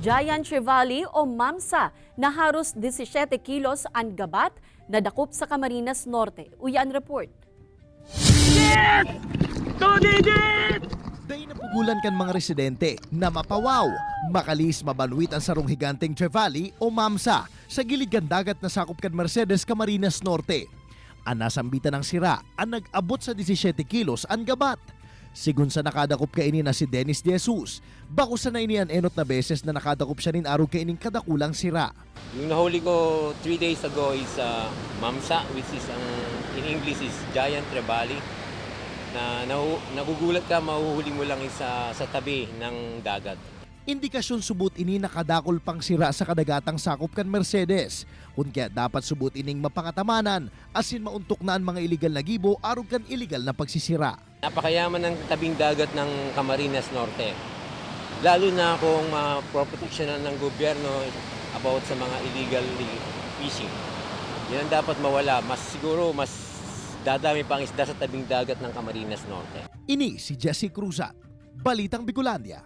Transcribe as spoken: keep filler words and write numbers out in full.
Giant Trevally o MAMSA na haros disisete kilos an gabat nadakop sa Camarines Norte. Uya an report. Dai napugulan kan mga residente na mapawaw, makalihis mabanwit an sarong higanteng Trevally o MAMSA sa gilid kan dagat na sakop kan Mercedes, Camarines Norte. An nasambitan nang sira an nag-abot sa disisete kilos an gabat. Sigon sa nakadakop kaini na si Dennis De Jesus, bako sana ini an enot na beses na nakadakop siya nin arog kaining kadakulang sira. Yung nahuli ko three days ago is uh, mamsa, which is ang in English is giant trevally. Na, na nagugulat ka, mahuhuli mo lang sa, sa tabi ng dagat. Indikasyon subot ini na kadakol pang sira sa kadagatang sakop kan Mercedes. Kun kaya dapat subot ining mapakatamanan asin mauntok na an mga iligal na gibo arog kan iligal na pagsisira. Napakayaman ng tabing dagat ng Camarines Norte. Lalo na kung maproproteksyonan ng gobyerno about sa mga illegal fishing. Yan ang dapat mawala. Mas siguro mas dadami pang isda sa tabing dagat ng Camarines Norte. Ini si Jesse Cruzat, Balitang Bicolandia.